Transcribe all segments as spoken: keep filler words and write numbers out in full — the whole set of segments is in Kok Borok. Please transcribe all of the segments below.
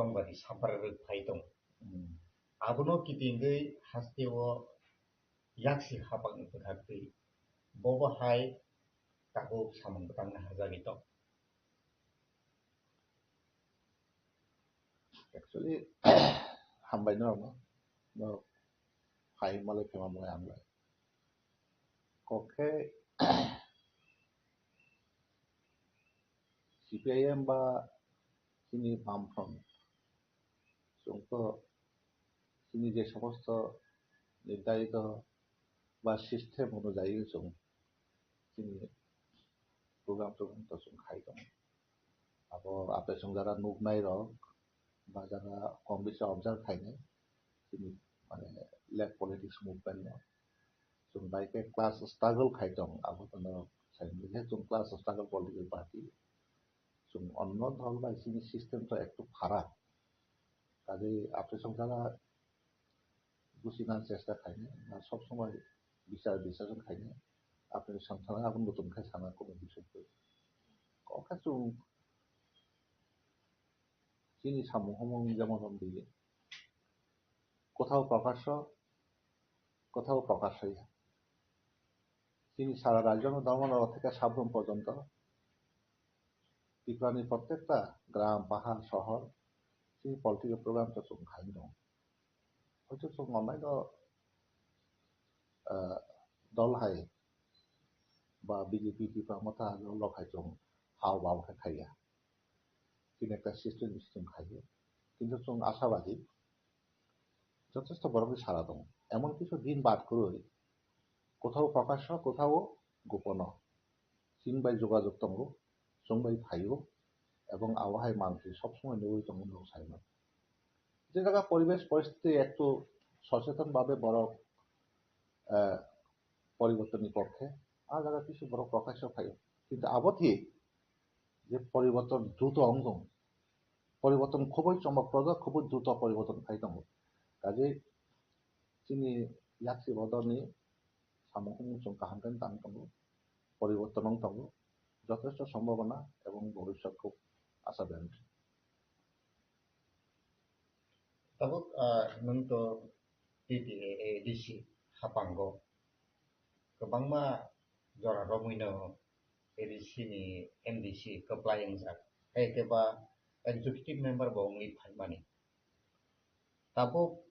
Bangladesh sampra rwk phai tong. Hmm. Abono kitingwi hasteo yaksi hapangni bwkhaktwi bobo hai tabuk samung bwtangna hajagwi tong. Actually, hambai norokno, norok hai malai phema mwnai hambai. Kok khe C P I M ba chini Bamfront, chwng to chini je somosto nirdarito ba system onujai chwng chini program program to chwng khai tongo. Abo apre chwng jara nuknai rok ba jara kom bisi observe khainai chini, mane, left politics movement no. Chwng bai khe class struggle khai tong, abo to norok sai manya chwng class struggle political party. Chwng onno dol bai chini system to ektu pharak. Kaje apre chwng jara buchina chesta khainai, na sob somoi bichar bichar khainai. Apre chwng sana aboni butun khai sana kuno bising twi. Kokha chwng chini samung humung jemon wngdi, kothao prokasho, kothao prokasho ya. Chini sara rajyo no dharma no theke sabrum porjonto Tripura ni prottekta gram, pahar, sohor chini political program to chwng khai tongo. Hoito chwng onai no, ah, dol hai ba B J P Tipra Motha dol rok hai chwng hao bao khe khaiya. Chini ekta system system khaiyo. Kintu chwng ashabadi jothesto borokni sara tongo. Emon kisu din bad kwrwi, kothao prokasho, kothao gopono chini bai jogajog tongo, chwng bai phaio, ebong abo hai manthwi sob somoi nugwi tongo norok sai mano. Je jaga poribesh poristiti ektu socheton bhabe borok, eh, poribortonni pokkhe, a jaga kisu borok prokasho phaio. Kintu abo thik je poriborton druto wng tongo. Poriborton khubui chomokprojak, khubui druto poriborton phai tongo. Kaje chini yaksi bodolni samung humung chwng kaham khe tang tongo, poriborton wng tongo, jothesto sombhabona ebong bhobishyot khub ashajanok. Tabuk, ah, nwng to T T A A D C hapango kwbangma jora romwino A D C ni M D C kwplai wngjak, hai khe ba executive member bo wngwi phaimani. Tabuk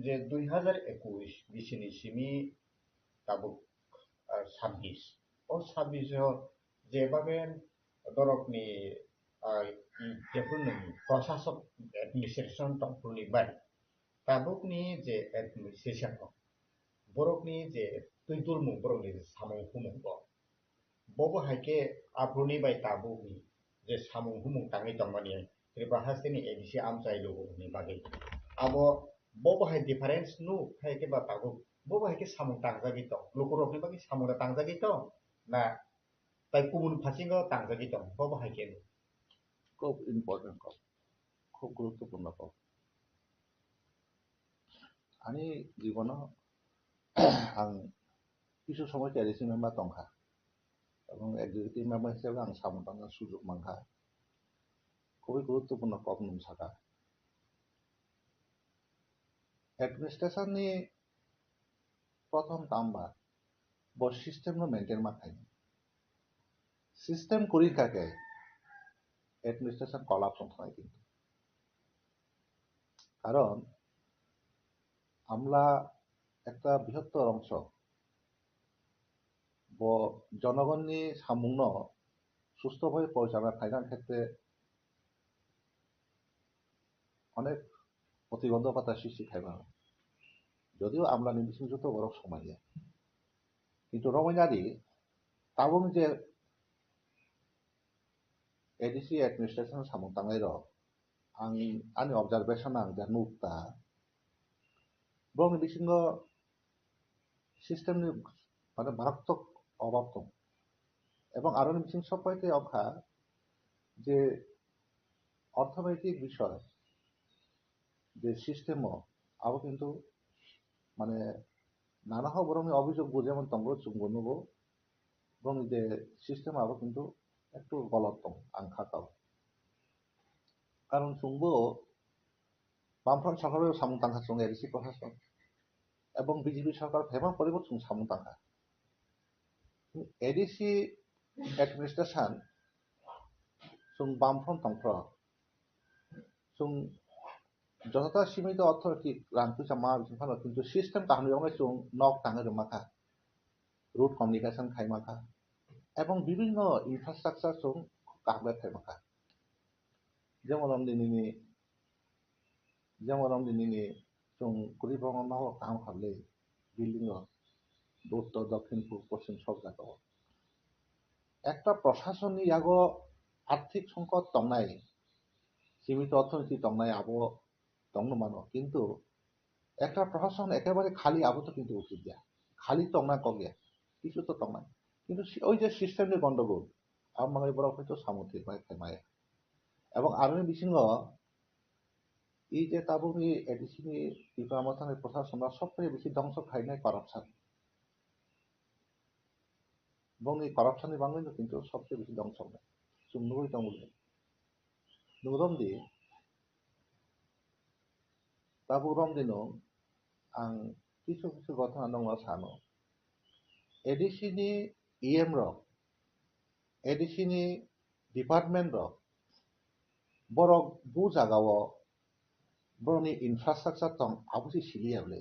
je dui hazar ekush bisini simi tabuk, ah, sabbish. O sabbish o jebabe borokni, ah, i jephru nwng prasasok administration tongphuruni bai tabukni je administration o borokni je twi dulmung borokni je samung humung o bobo hai khe aphuruni bai tabukni je samung humung tangwi tongmani Tripura hasteni A D C amchai lukurokni bagwi. Abo bobo hai difference nuk hai khe ba tabuk, bobo hai khe samung tangjagwi tong, lukurokni bagwi samung tangjagwi tong, na tai kubun phasingo tangjagwi tong, bobo hai khe nuk. Khub important kok, khub guruttopurno kok. Ani jibono ang kisu somoi K D C member tongkha, ebong executive member hisabe ang samung tangna sujok mankha. Khubui guruttopurno kok nwng saka. Administration ni prothom kamba bo system no maintain ma khainai. System kwrwi kha khe administration collapse wng thanai kintu. Karon amla ekta brihottor ongso, bo jonogonni samungno susto bhabe porichalona khaina khetre onek protibondhokota sristi khaimano. Jodio amlani bising joto borok somanya. Kintu romwi nadi, tabuk je A D C administration samung tangnai rok, ang ani observation ang ja nuk ta, borokni bisingo system ni, mane, maratwk obab tong. Ebong aroni bising sopai tei okha je orthonoitik bisoy je system o abo kintu, mane, nana hok borokni obijog bo jemon tongo chwngbo nugo, borokni je system abo kintu ektu golot tong ang kha kao. Karon chwngbo Bamfront sarkar samung tangkha chwng A D C prashason. Ebong B J P sarkar phaima porebo chwng samung tangkha. A D C administration chwng Bamfront tongphro. Chwng jotota simitu orthonaitik rang puisa ma bising phano kintu system kaham yoknai chwng nok tangwi rwma kha. Road communication khaima kha. Ebong bibhinno infrastructure chwng kaham khe khaima kha. Jemon romdi nini, jemon romdi nini chwng kwrwi borokno nogo kaham kha bwlwi building rok uttor, dokhin, purb, poschim sob jaga o. Ekta prasasonni yago arthik songkot tongnai, simitu orthoniti tongnai abo tongno mano, kintu ekta prashason ekebare khali abo to kintu uchit ya, khali tongna kok ya, kichu to tongnai, kintu si-, oi je system ni gondogol, abo mangai borok hoito samung thik bai khaimaya. Ebong aroni bisingo ei je tabukni A D C ni Tipra Mothani prashason no sobtheke bisi dongso khainai corruption. Bongni corruption ni bangwi no kintu sobtheke bisi dongso wngnai. Chwng nugwi tongo le. Nwng romdi, tabuk romdi nwng, ang kisu kisu ghotona nokno sano. A D C ni E M rok, A D C ni department rok, borok bu jagao borokni infrastructure tong, abo se siliya bwle.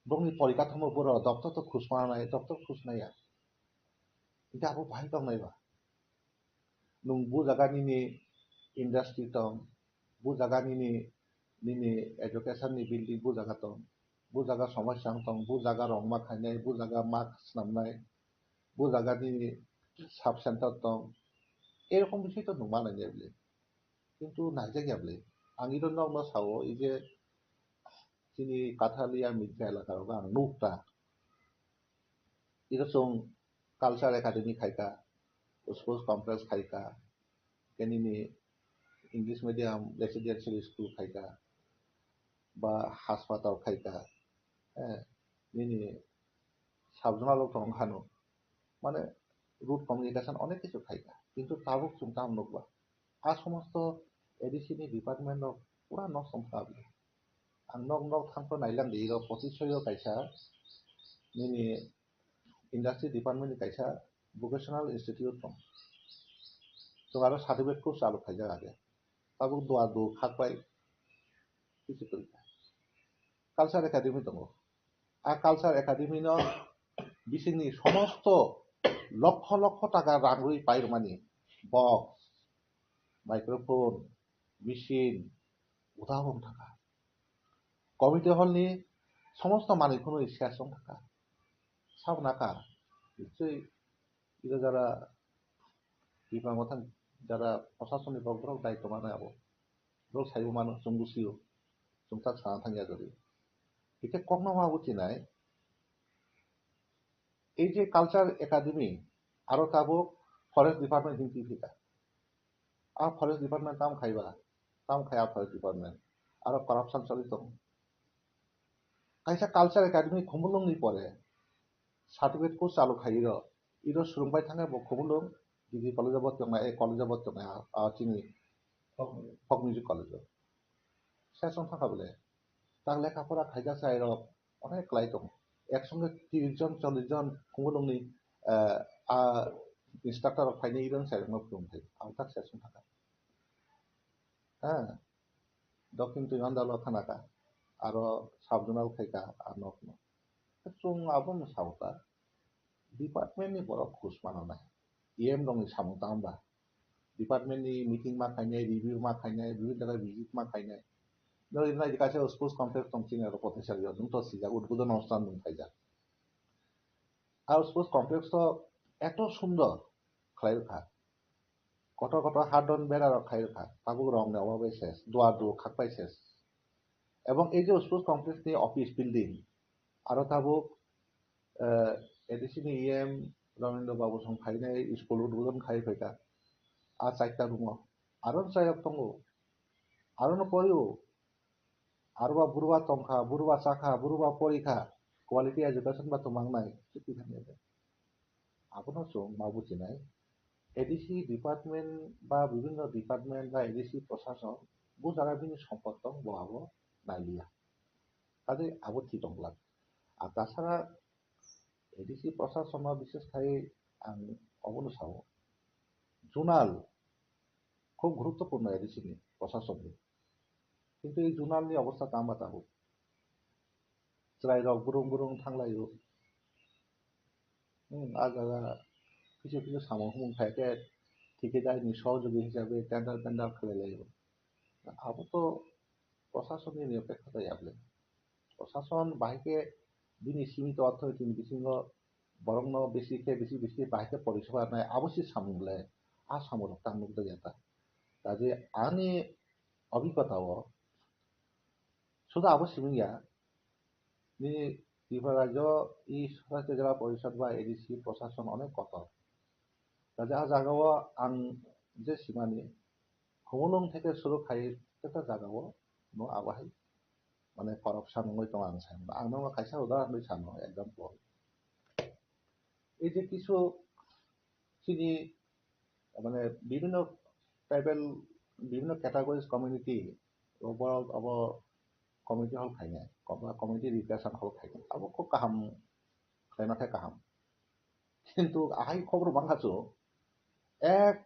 Borokni porikathomo borok doctor to khusmanai, doctor khusnaya. Hingke abo bahai tongnai ba? Nwng bu jaga nini industry tong, bu jaga nini, nini education ni building bu jaga tong, bu jaga somosya wng tong, bu jaga rong ma khainai, bu jaga ma swnamnai, bu jaga nini sub center tong, erokom bising to nwng ma nai bwle. Kintu naijak ya bwle. Ang iro nokno sao, ei je chini Kathalia media elaka rogo ang nukta. Iro chwng culture academy khaika, sports complex khaika, khe nini English medium residential school khaika, ba hospital khaika, eh, nini sub zonal rok tong khano, mane road communication onek kichu khaika, kintu tabuk chwng tamo nukba, a somosto A D C ni department rok pura nosto wngkha. Ang nok nok thangkhe nailang di, iro pochisoio kaisa nini industry department ni kaisa vocational institute tong. Chwng aro certificate course chalu khaijak age. Tabuk duar du khak bai kichu kwrwi kha. Culture Academy tongo. A Culture Academy no bisingni somosto lokho lokho taka rang rwi pairwmani box, microphone, machine, uda wng thangkha. Community hall ni somosto manwi phunwi sers wng thangkha. Sabo naka, nichoi iro jara Tipra Mothani jara prasasonni borok, borok daitw manai abo. Borok saibo mano, chwngbo sio. Chwng tak sana thangya jori. Hikhe kokno ma bo chinai, ei je Culture Academy, aro tabuk Forest Department hinwi twi phika. A Forest Department tam khaiba, tam khai a Forest Department. Aro corruption choli tongo. Kaisa Culture Academy Khumulwngni pore certificate course chalu khai iro, iro swrwngbai thangkhe bo Khumulwng degree college-o bo tongnai, eh, college-o bo tongnai, ah, ah, chini Folk Music College-o. Session thangkha bole. Tak lekha pora khaijak chai rok onek kwlai tongo. Ek songe tris jon, chollish jon Khumulwngni, eh, ah, instructor rok phainai, iro chai rokno phwrwng thai. Ang tak session thangkha. Ha. Dokhin twi Andalo khanaka, aro sub zonal khaika a nokno. Chwng abono saoka, department ni borok khus mananai. E M rokni samung tangba. Department ni meeting ma khainai, review ma khainai, bibhinno jaga visit ma khainai. Nori nai kaisa sports complex tong chini aro Potaisari o, nwng to sijak, udbodon onusthan nwng khaijak. Aro sports complex to eto sundor khlai rwkha. Kotor kotor hardon bera rok khai rwkha, tabuk rong ni obo bai ses, duar duo khak bai ses. Ebong ei je sports complex ni office building, aro tabuk, eh, A D C ni E M Ramendra Babu song phainai school udbodon khai phaikha, a chaita room o, aro chayok tongo, aro no porio, aro ba burba tongkha, burba chakha, burba porikha, quality education ba twmangnai, chuti thangya de. Abono chwng ma buchinai, A D C department ba bibhinno department ba A D C prosason bo jaga bini sompot tong bo abo nailiya. Kaje abo thik tong glak. Ar tasara A D C prosason no bishes khai ang obono sao. Zonal khub guruttopurno A D C ni prosasonni. Kintu ei zonal ni obostha tama tabuk. Chwrairok burung burung thanglaio. Hmm, a jaga kisu kisu samung humung khai khe thikidar ni sohojogoi hisabe tender tender khlai laio. Abo to prosasonni niyom khe khatai able. Prosason bahai khe bini simito authority ni bisingo borokno bisi khe bisi bisi bahai khe poriseba nai abo se samung le a samung rok tang nukjak ya ta. Kaje ani obhigota o suda abo siming ya ni Tripura rajyo i Swarajya Jila Porishad ba A D C prosason onek kotor. Kaje a jaga o ang je simani Khumulwng theke suru khai teta jaga o no abo hai mane corruption wngwi tongo ang sai mano. Ang nono kaisa udahoron ri sano example. Ei je kisu chini mane bibhinno tribal, bibhinno categories community rok borok abo community hall khainai, community recreation hall khainai abo khub kaham khlaima khe kaham. Kintu ahai khobor bangkha chu ek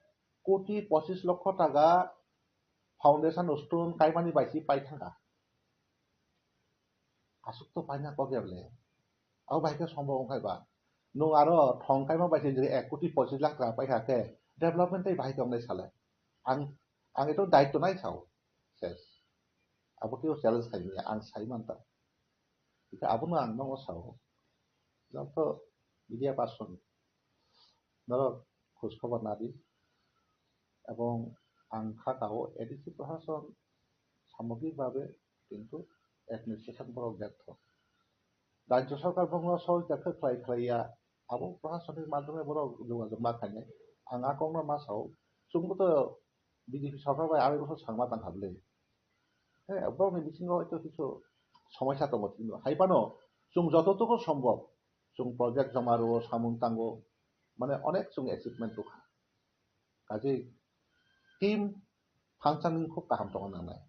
koti pochis lokho taka foundation stone kaimani bai si pai thangkha. Aswk to paina kok ya ble. Abo bai khe sombok wngkhai ba. Nwng aro thong kaima bai se je ek koti pochis lakh taka paikha khe development tei bahai khe wngnai sale. Ang, ang eto daityo nai sao. Ses. Abo khe challenge khai manya, ang sai manta. Hingkhe abono ang nogo sao. Joto media person norok khoj khobor nadi. Ebong ang kha kao A D C prosason samogrik babe kintu administration borok bertho. Rajya sarkar bokno sohojita khe khlai khlai ya, abo proshasoni madhyome borok jogajog ma khainai. Ang a kokno ma sao, chwngbo to B J P sarkar bai arai bosor sangma tangkha bwle. He, borokni bisingo hwnkhe kisu somosya tongo tini. Hai phano chwng jototogo sombok, chwng project joma rwo, samung tango, mane onek chwng achievement rwkha. Kaje team functioning khub kaham tongna nangnai.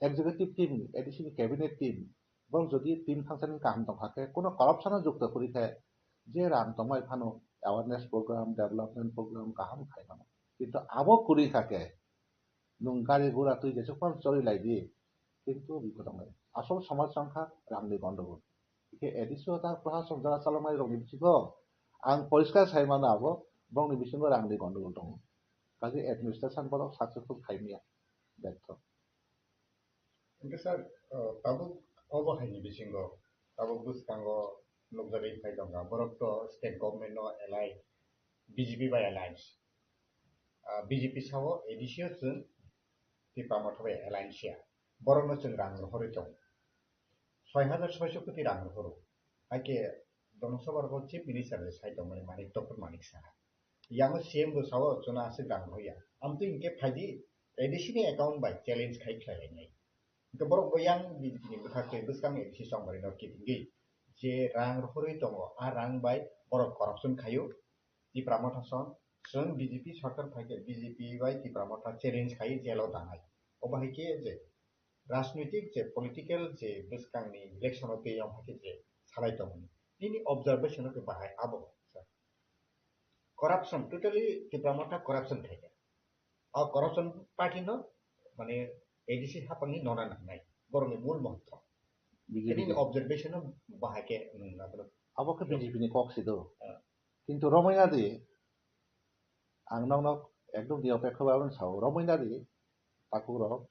Executive team, A D C ni cabinet team, borok jodi team functioning kaham tongkha khe, kuno corruption o jukto kwrwi khe, je rang tongmai phano awareness program, development program kaham khai mano. Kintu abo kwrwi kha khe, nwng gari gura twi jesuk phano choli lai di, kintu bipod wngnai. Asol somaj wngkha rangni gondogol. Hingkhe A D C o ta proshasong jora chaloknai rokni bisingo ang poriskar sai mano abo, borokni bisingo rangni gondogol tongo. Kaje administration borok successful khai manya, bertho. Hingke sir, uh, tabuk obo haini bisingo, tabuk bwskango nukjagwi phai tongkha, borok to state government no allied, B J P bai alliance. Uh, B J P sao A D C o chwng Tipra Motha bai alliance ya. Borokno chwng rang rohorwi tongo. Soi hajar soiso koti rang rohoro. Haikhe Donosobar bo Chief Minister le sai tongmani Manik Doctor Manik Saha. Yango C M bo sao chwngno aswk rang rohorya. Amtwi hinkhe phaidi A D C ni account bai challenge khai khlai lainai. Hinkhe borok bo yang B J P ni bwkhak tei bwskang A D C chongmani no kitingwi je rang rohorwi tongo, a rang bai borok corruption khaio. Tipra Motha son, chwng B J P sarkar phaikhe B J P bai Tipra Motha challenge khai jail o danai. Obo hai khe je rajnitik je political je bwskangni election o tei yong hai khe je salai tongmani. Nini observation o khe bahai abo, sir? Corruption, totally Tipra Motha corruption khai khe. O corruption party no, mane, A D C hapangni nona nangnai, borokni mul montro. B J P Nini ni observation o bahai khe, mm, abo khe B J P ni kok si do. Ah. Kintu romwi nadi, ang nokno ekdom niopekho bai sao, romwi nadi, takhuk rok.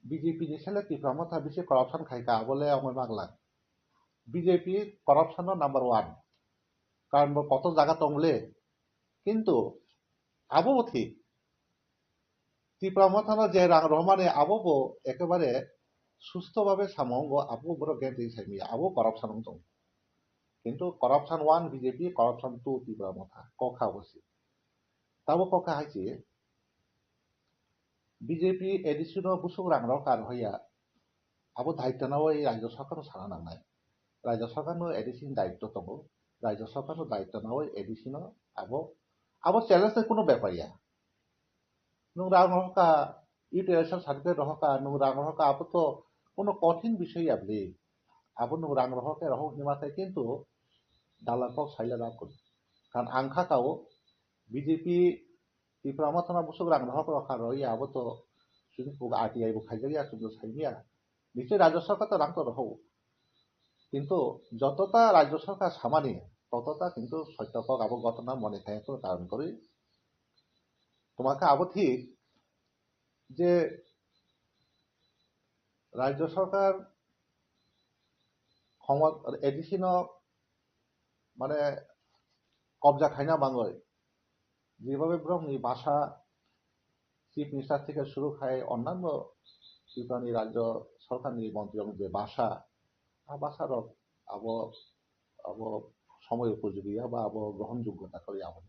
B J P ni sele Tipra Motha bisi corruption khai kha, abo le ongwi manglak. B J P corruption no number one. Karon bo kotor jaga tong le. Kintu abo bo thik. Tipra Motha no je rang rohmani abo bo ekebare sustho babe samungo abo borok gentwi sai manya, abo corruption wng tong. Kintu corruption one B J P, corruption two Tipra Motha, kokha bo si. Tabo kokha hai se B J P A D C no busuk rang rok kar hoya, abo daityo nawi rajya sarkar no sana nangnai. Rajya sarkar no A D C ni daityo tongo, rajya sarkar no daityo nawi A D C no abo Abo challenge ni kuno bepar ya. Nwng rang rohor kha, utilization certificate rohor kha, nwng rang rohor kha, abo to kuno kothin bisoi ya bwle. Abo nwng rang rohor khe rohor hinma khe kintu dalal kok saila da kun. Kan ang kha kao B J P Tipra Motha no bwswk rang rohor rokha rw ya, abo to chini pugo R T I bo khaijak ya, chwng to sai manya. Nichoi Rajya Sarkar to rang to rohor. Kintu jotota Rajya Sarkar samani, totota kintu soityo kok abo gotona mone khai to karon kori. Tomar khe abo thik je Rajya Sarkar khomot-, A D C no mane kobja khaina bangwi, jebhabe borokni basa, Chief Minister theke suru khai onnanno Tripurani Rajya Sarkarni montriyokni je basa, a basa rok abo, abo somoi upojogi ya ba abo grohon joggo ta kori abo.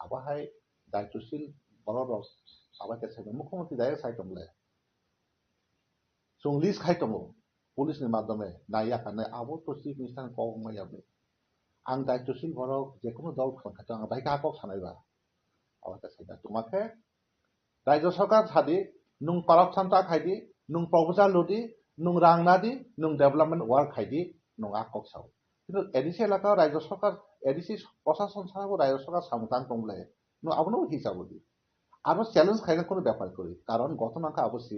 Abo hai daitwshil borok rok abo khe sai Mukhyamantri direct sai tongle. Chwng list khai tongo, police ni madhyome nai ya kha nai, abo to Chief Minister ni kok wngma ya bwle. Ang daitwshil borok je kunu dol phano khai tongo, ang bai kha kok sanai ba. Abo ta sai da tuma khe, Rajya Sarkar sadi, nwng corruption ta khai di, nwng proposal lu di, nwng rang na di, nwng development work khai di, nwng a kok sao. Kintu A D C elaka Rajya Sarkar, A D C prosason sabo Rajya Sarkar samung tang tong bwle. Nwng abono hisabo di. Aro challenge khaina kunu bepar kwrwi. Karon gotona kha abo si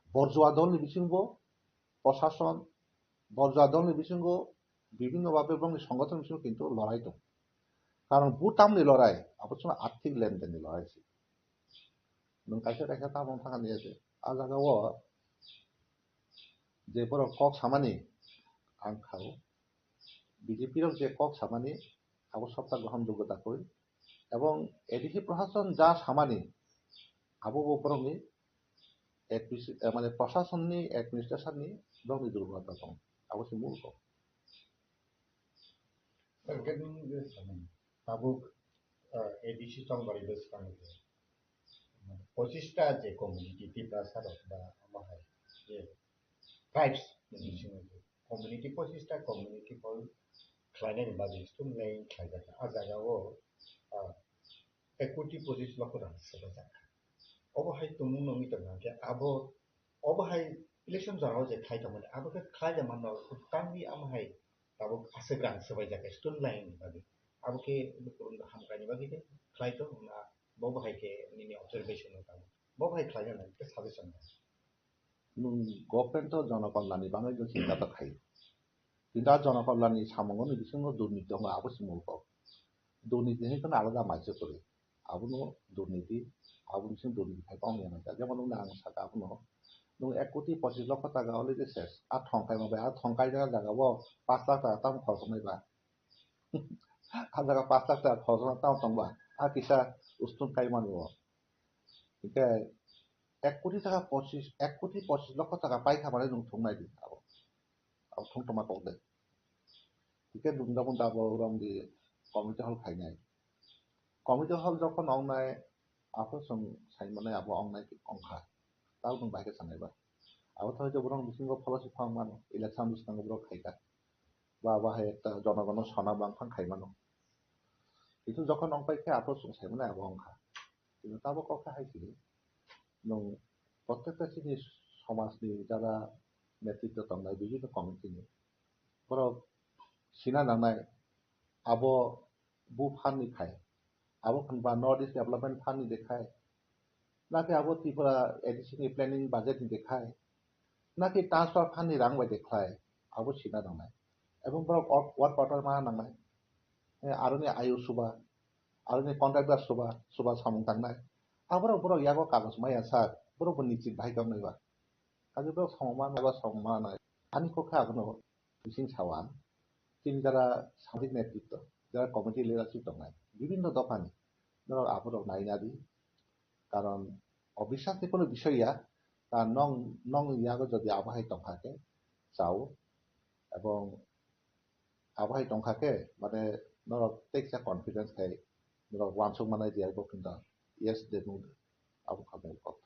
borjua dolni bisingo prosason, borjua dolni bisingo bibhinno bhabe borokni songothon bisingo kintu lorai tongo. Karon bhutamni lorai, abo chwng arthik lendenni lorai se. Nwng kaisa kaisa tabung thangani ase. A jagao je borok kok samani ang khao, B J P rok je kok samani abo sabta grohon jogyo ta koi. Ebong A D C prosason ja samani abo bo borokni adminis-, eh, mane prosasonni, administration ni borokni durbolota tongo. Abo se mul kok. Hwnkhe nwng je samani tabuk, eh, A D C tongmani bwskang je pochista je community Tiprasa rok ba omo hai je tribes ni bisingo je community pochista community hall khlainani bagwi student line khlaijak. A jagao, ah, ek koti pochis lokho rang swbaijak. Obo hai tongmung nungwi tongkha hwnkhe abo, obo hai election jorao je khlai tongmani abo khe khlai da manno tangwi amo hai tabuk aswk rang swbaijak student line ni bagwi. Abo khe bukurun hamkraini bagwi de khlai tong na bo bahai khe nini observation no tamo. Bo bahai khlai na khe suggestion na. Nwng government o jonokolani bagwi no chinta ta khai. Kintu a jonokolani samungo ni bisingo durniti tongo abo se mul kok. Durniti hinwi kheno alada maisa kwrwi. Abono durniti, abo bising durniti khai tong ya nang. Jemon nwng ang saka abono. Nwng ek koti pochis lokho taka already ses. A thong khai ma bai, a thong khai jaga jaga o pash lakh taka tamo khoroknai ba. A jaga pash lakh taka khorokna tamo tong ba. A kisa ustung khai mani o. Hingke ek koti taka pochis, ek koti pochis lokho taka paikha mani nwng thung nai di abo. Abo thung tongma kok de. Hingke nwng dabo dabo rong di community hall khainai. Community hall jokhon wngnai, aphuru chwng sai manai abo wngnai ongkha. Tabo nwng bai khe sanai ba. Abo thai je borok bisingo pholosipha wng mano, election bwskango borok khaikha. Ba abo hai ekta jonogono sona bangphang khai mano. Kintu jokhon wng pai khe aphuru chwng sai manai abo wngkha. Kintu tabo kok khe hai se nwng protekta chini somajni jara netritwo tongnai bibhinno committee ni borok sina nangnai abo bu phan ni khai, abo hwnba North East Development Fund ni de khai, naki abo Tripura A D C ni planning budget ni de khai, naki transfer fund ni rang bai de khlai, abo sina nangnai. Ebong borok work, work order ma nangnai. Eh, aroni I O suba, aroni contractor suba, suba samung tangnai. Aborok borok yago kagoj maya sir, borok bo nichit bahai tong nai ba. Kaje borok samung ma nai ba samung ma nai. Ani kok khe abono bising sawan. Chini jara samajik netritwo, jara committee leadership tongnai, bibhinno dophani norok aborok naina di. Karon obiswas ni kono bisoi ya, ta nong, nong yago jodi abo hai tongkha khe chao, ebong abo hai tongkha khe, mane, norok teksa confidence khai norok uansuk manai di, abo kinda yes de nung abo khamai kok.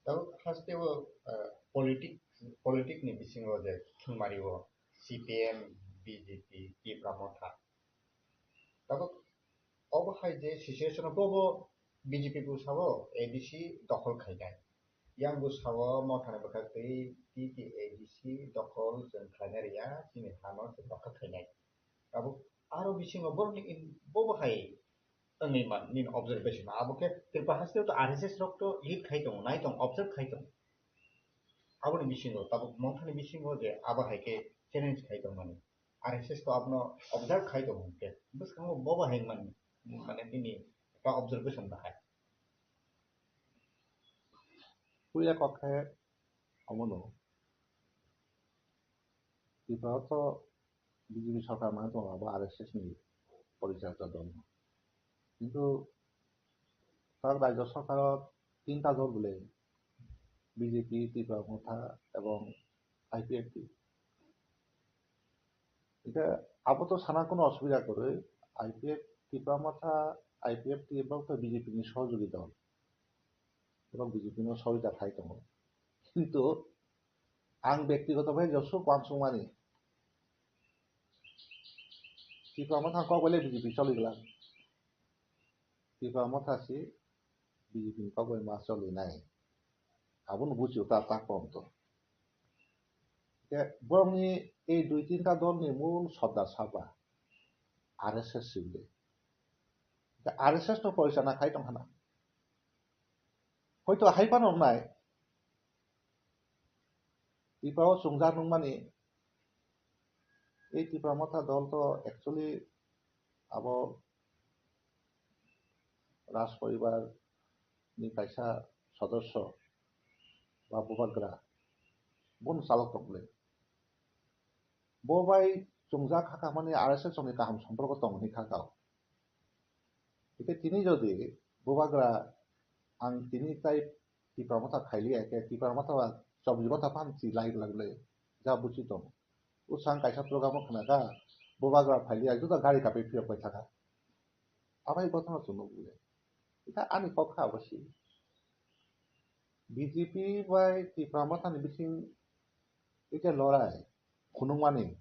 Tabuk haste o, ah, politic, politic ni bisingo je thwngmari o C P M, B J P, Tipra Motha. Tabuk Obo hai je situation o bobo B J P bo sao A D C dokhol khainai. Yang bo sao Mothani bwkhak twi T T A D C dokhol chwng khlainai rwya, chini hano chwng dokhol khainai. Abo aro bisingo borokni in-, bobo hai wngwi man nini observation. Abo khe Tripura haste to R S S rok to lead khai tongo, nai tongo, observe khai tongo. Aboni bisingo, tabuk Mothani bisingo je abo hai khe challenge khai tongmani. R S S to abono observe khai tongo hwnkhe, bwskango bobo hai man, mane nini ekta observation bahai. Puila kok khe omono, Tripura to B J P sorkar mane tongo, abo R S S ni porichayto dol. Kintu tak rajyo sorkaro tinta dol bole, B J P, Tipra Motha ebong I P F T. Hingke abo to sana kono osubida kwrwi, I P F, Tipra Motha, I P F T borok to B J P ni sohojogita, borok B J P no sohojogita khai tongo. Kintu ang bektigoto bai josuk uansukmani, Tipra Motha kok bai le B J P choli glak. Tipra Motha si B J P ni kok bai ma choli nai. Abono buchio ta tak pom to. Ke borokni ei dui tinta dolni mul sordar saba R S S si wngwi. Ke R S S no porisana khai tong khana. Hoito hai phano wngnai. Tipra o chwngjak nungmani, ei Tipra Motha dol to actually abo Raj Poribar ni kaisa sodosyo ba bubagra, bono chalok tong le. Bo bai chwngjak hakha mani R S S ni kaham somporko tong hinwi kha kao. Hingke tini jodi bubagra ang tini tai Tipra Motha khailiya, ke Tipra Motha ba chobbish ghonta phan si lai lai lai ja buchi tong. Usang kaisa program o khna kha, bubagra phailiya, juda gari kapi phiyok pai thaka. Abai ghotona chwng nukliya. Ita ani kok kha abo si. B J P bai Tipra Motha ni bising ita lorai. Khunukmani,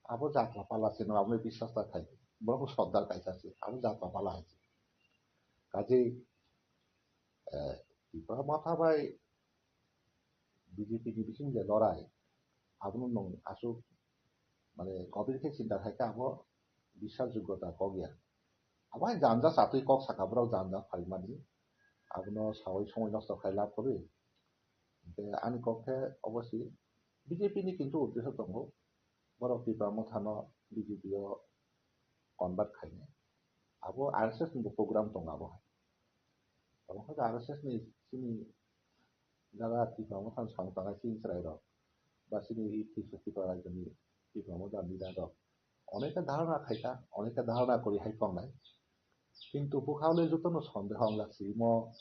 abo jatra pala se no, abo biswas ta khai. Borok sordar kaisa se, abo jatra pala hai se. Kaje, eh, Tipra Motha bai B J P ni bising je lorai, abono nwng aswk, mane, gobir khe chinta khai khe abo biswas jogota kok ya. Abo hai janja chatwi kok saka borok janja phaimani, abono sawi somoi nosto khai lab kwrwi. Hingke ani kok khe obo si B J P ni kintu uddesho tongo, borok Tipra Motha no B J P o convert khainai. Abo R S S ni bo program tongo abo hai. Abo khe R S S ni chini jaga Tipra Motha ni samung tangnai chini chwrai rok ba chini Tipra, Tipra rajyo ni Tipra Motha ni leader rok onekta dharana khaikha, onekta dharana kwrwi hai tongnai. Kintu bwkhao le jotono sondeho wnglak si, imo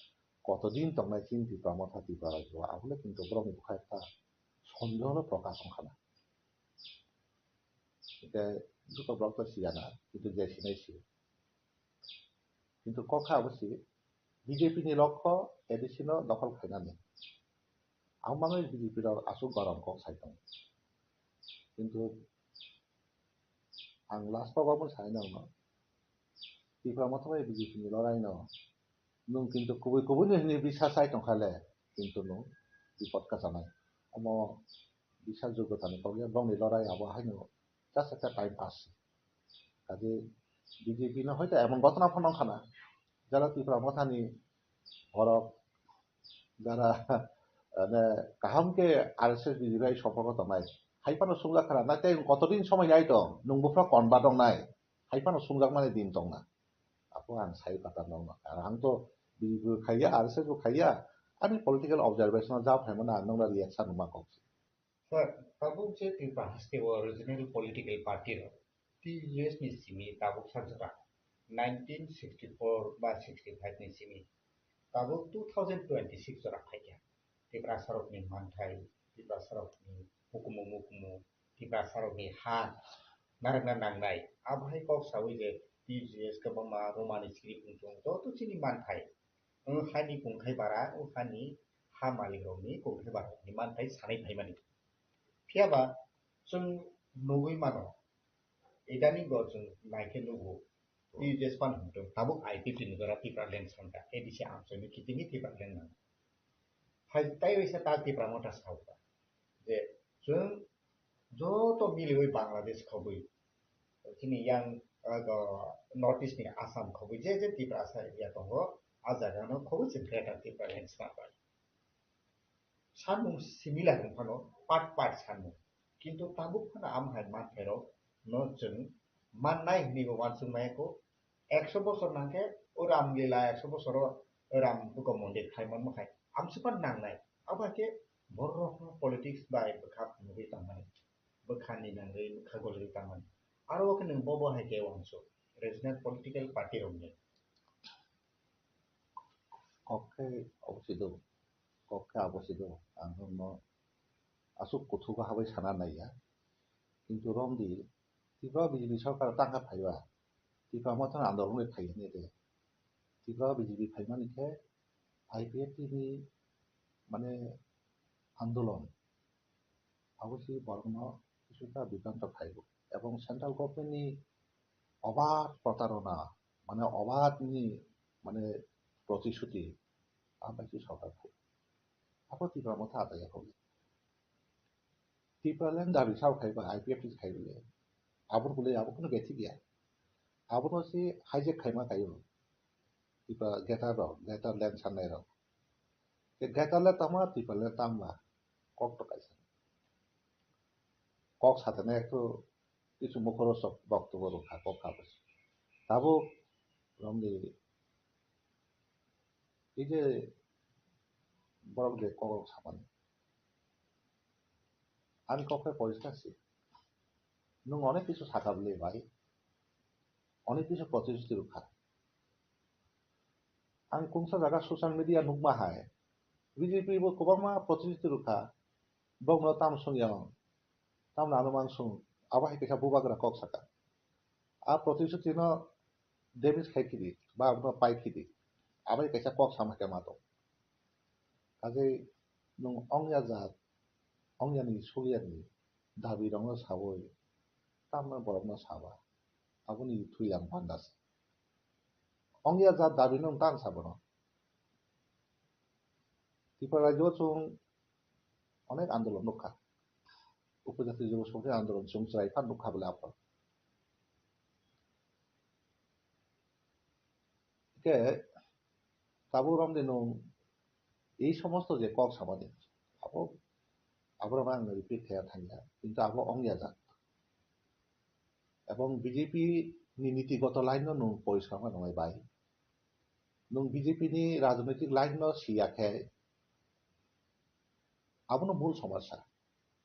kotodin tongnai chini Tipra Motha Tipra rajyo, abole kintu borokni bwkha ekta sondeho no prokash wngkha na. Hingke joto borok to siya na, kintu je sinai sio. Kintu kok kha abo si B J P ni lokho A D C no dokhol khainani. Ang mano B J P rok aswk gorom kok sai tongo. Kintu ang last o obo sai nangno. Tipra Motha bai B J P ni lorai no. Nwng kintu kubui kubui ni hwnwi bisa sai tongkha le, kintu nwng bipot kwchanai. Omo bisa jogotani kok ya, bongni lorai abo haino just ekta time pass. Kaje B J P no hoito emon gotona phano wngkha na, jara Tipra Mothani borok jara, mane, kaham khe R S S B J P bai sompoko tongnai. Hai phano swngjak khana, na tei kotodin somoi nai tong, nwng buphuru convert wngnai. Hai phano swngjakmani din tongna. Apo ang sai kata nokno. Ang to B J P bo khaiya, R S S bo khaiya. Ani political observation o ja phaimano ang nokno reaction rwma kok se. Sir, tabuk je Tripura haste o regional political party rok T U S ni simi tabuk sak jora nineteen sixty-four ba sixty-five ni simi tabuk two thousand twenty-six jora phaikha. Tiprasa rokni manthai, Tiprasa rokni hukumu mukumu, Tiprasa rokni ha narwkna nangnai. Abo hai kok saui je T U S kwbangma romani siri pungchung joto chini manthai. Wng hani kungthai bara, wng hani ha malik rokni kungthai bara ni manthai sanai phaimani. Phiya ba chwng nugui mano, idani bo chwng naikhe nugo, T U J S pan hwnkhe tabuk I P T ni jora Tipraland sanka, A D C amchaini kitingwi Tipraland nang. Hai tai waisa ta Tipra Motha sauka je chwng joto miliwi Bangladesh khobwi chini yang, ah, go-, North East ni Assam khobwi je je Tiprasa area tongo, a jaga no khobwi chwng Greater Tipraland sanka. Sanmung similar wng phano part part sanmung. Kintu tabuk phano amo hai manphairok no chwng mannai hwnwi bo uansuk maya kho. Ekso bosor nangkhe o Ram Lila ekso bosoro Ram buko mondir khai manma khai amswk phano nangnai. Abo hai khe borok no politics bai bwkha phunugwi tangmani, bwkha ni nangwi bwkha goligwi tangmani. Aro o khe nwng bo bo hai khe uansuk regional political party rokni. Kok khe obo se do, kok khe abo se do. Ang no aswk kuthugo habai sana naiya. Kintu romdi Tripura B J P sarkar tangkha phaiba, Tripura Motha andolon bai phaiya ne de. Tripura B J P phaimani khe I P F T ni mane andolon abo se borokno kisuta bibranto khaibo. Ebong central government ni obad protarona, mane obad ni mane protishuti, abai se sorkar kho. Abo Tipra Motha ataya kho. Tipraland dabi sao khaiba, I P F T khaiba le. Abo bole abo kono beti gaya. Abono se hijack khaima khaio. Tipra greater rok, greater land sanai rok. Ke greater le tama, Tipraland tama. Kok to kaisa. Kok satene ektu kichu mukhorosok boktobo rwkha kok habwi. Tabuk romdi ei je borok je kok rok samani. Ani kok khe poriskar se. Nwng onek kichu saka bwle bai. Onek kichu protishuti rwkha. Ang kungsa jaga social media nukma hai, B J P bo kwbangma protishuti rwkha, bokno tam song yang, tamno ano mang song, abo hai kaisa bubagra kok saka. A protishuti no damage khai khidi, ba abono pai khidi, abo hai kaisa kok sama khe ma tong. Kajai nwng ongya jat, ongyani sugyani dabi rokno sawi, tamno borokno saba, aboni thwilang panda se. Ongya jat dabi no tang sa bono. Tripura rajyo chwng onek andolon nukha. Upojati Jubo Samiti andolon chwng chwrai phan nukha bwle aphor. Hwnkhe tabuk romdi nwng ei somosto je kok samani abo, abo rok ang repeat khe thangya, kintu abo ongya jak. Ebong B J P ni nitigoto line no nwng poriskar khe nwngnai bai. Nwng B J P ni rajnitik line no siya khe abono mul somosya.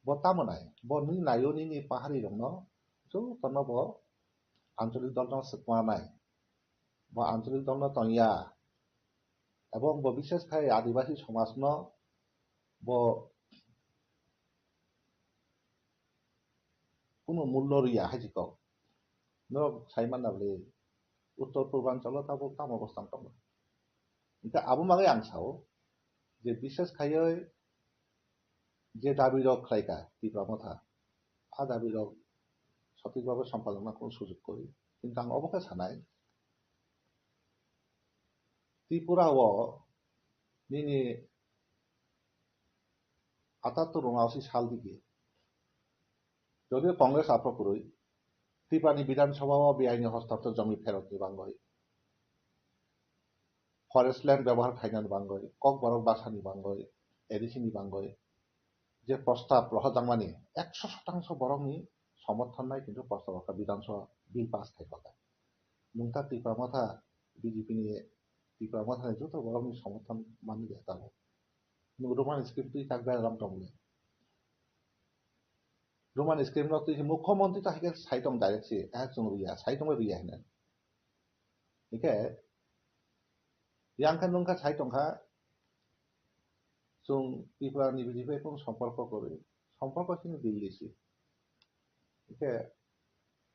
Bo tamo nai, bo nini naio nini pahari rokno jotono bo ancholik dol no swkma nai. Bo ancholik dol no tongya. Ebong bo bishes khai adibasi somaj no bo kunu mullo riya hai si kok. Norok sai manna bwle Uttor Purbanchalo tabuk tamo obostha tongo. Hwnkhe abo bagwi ang sao je bishes khaiwi je dabi rok khlaikha Tipra Motha, a dabi rok sothik bhabe sompadon khe sujug kwrwi. Kintu ang obo khe sanai, Tripura o nini atattor unaosi sal digi, jodio Congress aphro kwrwi, Tripura ni Bidhan Sabha o beaini hostaktor jomi pherokni bangwi, forest land byabohar khainani bangwi, Kokborok bwsani bangwi, A D C ni bangwi je prostab rohorjakmani ekso shotangso borokni somorthon nai, kintu prostab rokha Bidhan Sabha bill pass khai paka. Nwng ta Tipra Motha B J P ni Tipra Motha ni joto borokni somorthon manwi ya tabuk. Nwng Roman script twi kak bai lam tongmani. Roman script no twi se mukhyamantri ta hai khe sai tong direct se, eh, chwng rwya, sai tongwi rwya hinwi. Hwnkhe yang khe nwng khe sai tongkha, chwng Tripura ni B J P kung somporko kwrwi, somporko chini Delhi se. Hwnkhe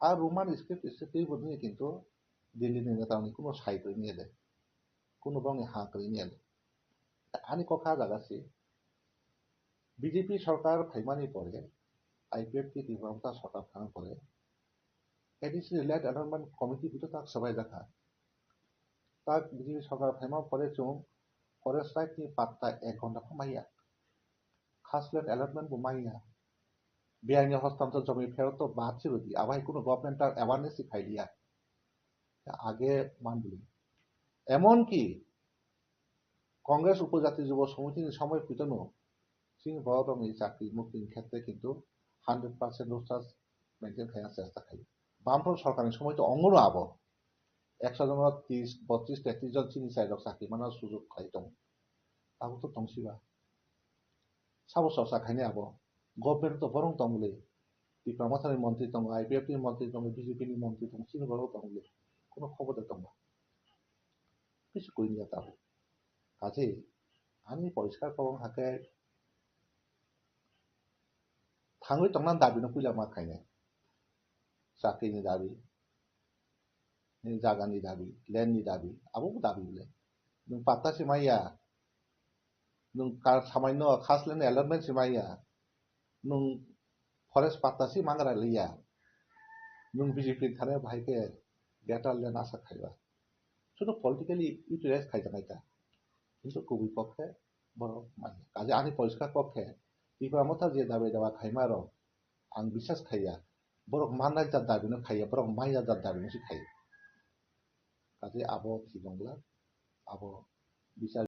a Roman script se twibo nini kintu Delhi ni neta ni kuno sai kwrwi niyade, kuno bongni ha kwrwi niyade. Ani kokha jaga se B J P sorkar phaimani pore, I P F T Tipra Motha sorkar phano pore, A D C ni Land Allotment Committee bo to tak swbai jakha. Tak B J P sarkar phaima pore chwng forest right ni patta ek ghonta pho maya. Khas land allotment bo maya. Biyai ni hostantor jomi pherot to baad se rwdi. Abo hai kuno government ta awareness se khai liya. Age man bwlwi. Emon ki Congress Upojati Jubo Samiti ni somoi pito no chini borok rok ni chakri mukti ni khetre kintu hundred percent roster maintain khaina chesta khai. Bamfront sarkar ni somoi to ongo no abo. Ekso jon tris, botris, tetris jon chini chai rok chakri mana sujog khai tongo. Abo to tongsiba. Sabo chorcha khaini abo. Government to borong tongli. Tipra Motha ni montri tongo, I P F T ni montri tongo, B J P ni montri tongo, chini borok tongli. Kuno khobor de tongo. Kisi koi niya tabo. Kaje ani poriskar kobong hake thangwi tongna dabi no puila ma khainai. Chakri ni dabi, ni jaga ni dabi, land ni dabi, abo bo dabi bole. Nwng patta se maya, nwng ka-, samaino khas land allotment se maya, nwng forest patta se mangra liya, nwng B J P thane bahai ke greater land asa khaiba. Sudu politically utilize khai janai ta. Kintu kubui pokhe borok manya. Kaje ani poriskar pokhe Tipra Motha je dabai dawa khaima rok ang biswas khaiya. Borok mannai jat dabi no khaiya, borok manya jat dabi no se khai. Kaje abo thibongla, abo bichar